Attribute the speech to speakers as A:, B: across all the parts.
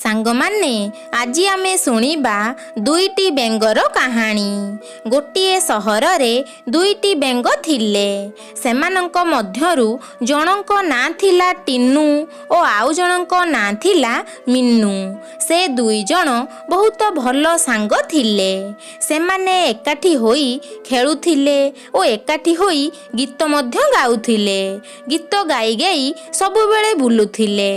A: ସାଙ୍ଗମାନେ, ଆଜି ଆମେ ଶୁଣିବା ଦୁଇଟି ବେଙ୍ଗର କାହାଣୀ। ଗୋଟିଏ ସହରରେ ଦୁଇଟି ବେଙ୍ଗ ଥିଲେ। ସେମାନଙ୍କ ମଧ୍ୟରୁ ଜଣଙ୍କ ନାଁ ଥିଲା ଟିନୁ ଓ ଆଉ ଜଣଙ୍କ ନାଁ ଥିଲା ମିନୁ। ସେ ଦୁଇ ଜଣ ବହୁତ ଭଲ ସାଙ୍ଗ ଥିଲେ। ସେମାନେ ଏକାଠି ହୋଇ ଖେଳୁଥିଲେ ଓ ଏକାଠି ହୋଇ ଗୀତ ମଧ୍ୟ ଗାଉଥିଲେ। ଗୀତ ଗାଇ ଗାଇ ସବୁବେଳେ ବୁଲୁଥିଲେ।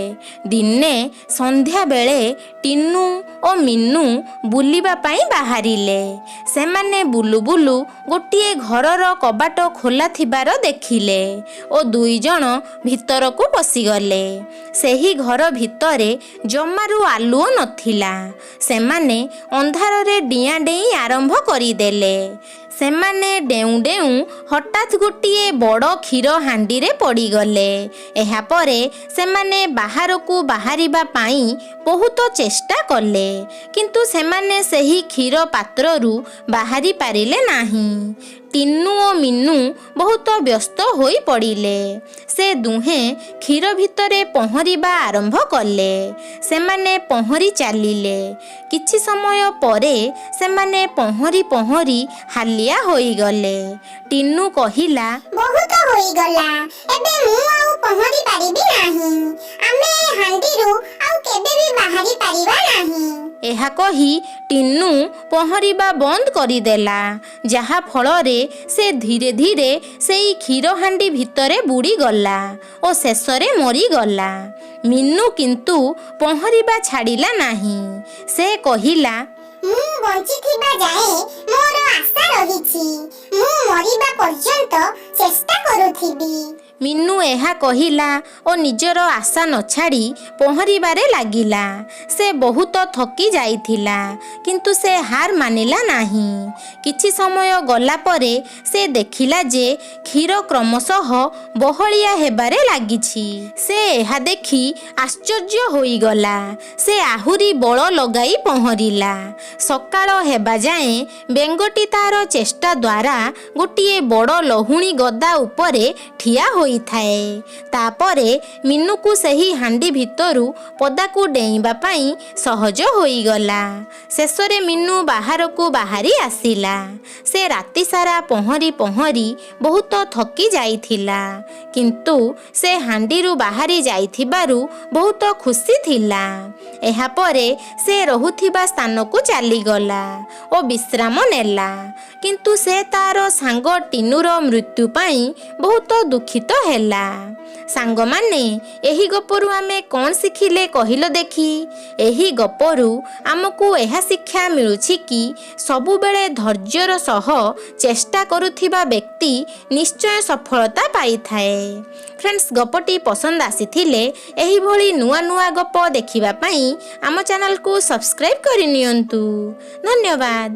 A: ଦିନେ ସନ୍ଧ୍ୟାବେଳେ ଟିନୁ ଓ ମିନୁ ବୁଲିବା ପାଇଁ ବାହାରିଲେ। ସେମାନେ ବୁଲୁ ବୁଲୁ ଗୋଟିଏ ଘରର କବାଟ ଖୋଲା ଥିବାର ଦେଖିଲେ ଓ ଦୁଇ ଜଣ ଭିତରକୁ ପଶିଗଲେ। ସେହି ଘର ଭିତରେ ଜମାରୁ ଆଲୁଅ ନଥିଲା। ସେମାନେ ଅନ୍ଧାରରେ ଡିଆଁ ଡେଇଁ ଆରମ୍ଭ କରିଦେଲେ। ସେମାନେ ଡେଉଁ ଡେଉଁ ହଠାତ୍ ଗୋଟିଏ ବଡ଼ କ୍ଷୀର ହାଣ୍ଡିରେ ପଡ଼ିଗଲେ। ଏହାପରେ ସେମାନେ ବାହାରକୁ ବାହାରିବା ପାଇଁ ବହୁତ ଚେଷ୍ଟା କଲେ, କିନ୍ତୁ ସେମାନେ ସେହି କ୍ଷୀର ପାତ୍ରରୁ ବାହାରି ପାରିଲେ ନାହିଁ। ଟିନୁ ଓ ମିନୁ ବହୁତ ବ୍ୟସ୍ତ ହୋଇ ପଡ଼ିଲେ। ସେ ଦୁହେଁ କ୍ଷୀର ଭିତରେ ପହଁରିବା ଆରମ୍ଭ କଲେ। ସେମାନେ ପହଁରି ଚାଲିଲେ। କିଛି ସମୟ ପରେ ସେମାନେ ପହଁରି ପହଁରି ହାଲିଆ ହୋଇଗଲେ। ଟିନୁ କହିଲା,
B: ବହୁତ ହୋଇଗଲା, ଏବେ ମୁଁ ଆଉ ପହଁରି ପାରିବି ନାହିଁ। ଆମେ ଏ ହାଣ୍ଡିରୁ ଆଉ କେବେ ବି ବାହାରି ପାରିବା ନାହିଁ।
A: ଏହା କହି ଟିନୁ ପହଁରିବା ବନ୍ଦ କରିଦେଲା, ଯାହା ଫଳରେ ସେ ଧୀରେ ଧୀରେ ସେଇ କ୍ଷୀର ହାଣ୍ଡି ଭିତରେ ବୁଡ଼ିଗଲା ଓ ଶେଷରେ ମରିଗଲା। ମିନୁ କିନ୍ତୁ ପହଁରିବା ଛାଡ଼ିଲା ନାହିଁ। ସେ କହିଲା,
B: ମୁଁ ବଞ୍ଚିଥିବା ଯାଏଁ ମୋର ଆଶା ରହିଛି। ମୁଁ ମରିବା ପର୍ଯ୍ୟନ୍ତ ଚେଷ୍ଟା କରୁଥିବି।
A: ମିନୁ ଏହା କହିଲା ଓ ନିଜର ଆଶା ନ ଛାଡ଼ି ପହଁରିବାରେ ଲାଗିଲା। ସେ ବହୁତ ଥକି ଯାଇଥିଲା, କିନ୍ତୁ ସେ ହାର ମାନିଲା ନାହିଁ। କିଛି ସମୟ ଗଲା ପରେ ସେ ଦେଖିଲା ଯେ କ୍ଷୀର କ୍ରମଶଃ ବହଳିଆ ହେବାରେ ଲାଗିଛି। ସେ ଏହା ଦେଖି ଆଶ୍ଚର୍ଯ୍ୟ ହୋଇଗଲା। ସେ ଆହୁରି ବଳ ଲଗାଇ ପହଁରିଲା। ସକାଳ ହେବା ଯାଏଁ ବେଙ୍ଗଟି ତାର ଚେଷ୍ଟା ଦ୍ୱାରା ଗୋଟିଏ ବଡ଼ ଲହୁଣୀ ଗଦା ଉପରେ ଠିଆ ହୋଇଥାଏ। ତାପରେ ମିନୁକୁ ସେହି ହାଣ୍ଡି ଭିତରୁ ପଦାକୁ ଡେଇଁବା ପାଇଁ ସହଜ ହୋଇଗଲା। ଶେଷରେ ମିନୁ ବାହାରକୁ ବାହାରି ଆସିଲା। ସେ ରାତି ସାରା ପହଁରି ପହଁରି ବହୁତ ଥକି ଯାଇଥିଲା, କିନ୍ତୁ ସେ ହାଣ୍ଡିରୁ ବାହାରି ଯାଇଥିବାରୁ ବହୁତ ଖୁସି ଥିଲା। ଏହାପରେ ସେ ରହୁଥିବା ସ୍ଥାନକୁ ଚାଲିଗଲା ଓ ବିଶ୍ରାମ ନେଲା, କିନ୍ତୁ ସେ ତାର ସାଙ୍ଗ ଟିନୁର ମୃତ୍ୟୁ ପାଇଁ ବହୁତ ଦୁଃଖିତ ହେଲା। ସାଙ୍ଗମାନେ, ଏହି ଗପରୁ ଆମେ କ'ଣ ଶିଖିଲେ କହିଲ ଦେଖି? ଏହି ଗପରୁ ଆମକୁ ଏହା ଶିକ୍ଷା ମିଳୁଛି କି ସବୁବେଳେ ଧୈର୍ଯ୍ୟର ସହ ଚେଷ୍ଟା କରୁଥିବା ବ୍ୟକ୍ତି ନିଶ୍ଚୟ ସଫଳତା ପାଇଥାଏ। ଫ୍ରେଣ୍ଡସ୍, ଗପଟି ପସନ୍ଦ ଆସିଥିଲେ ଏହିଭଳି ନୂଆ ନୂଆ ଗପ ଦେଖିବା ପାଇଁ ଆମ ଚ୍ୟାନେଲକୁ ସବସ୍କ୍ରାଇବ୍ କରିନିଅନ୍ତୁ। ଧନ୍ୟବାଦ।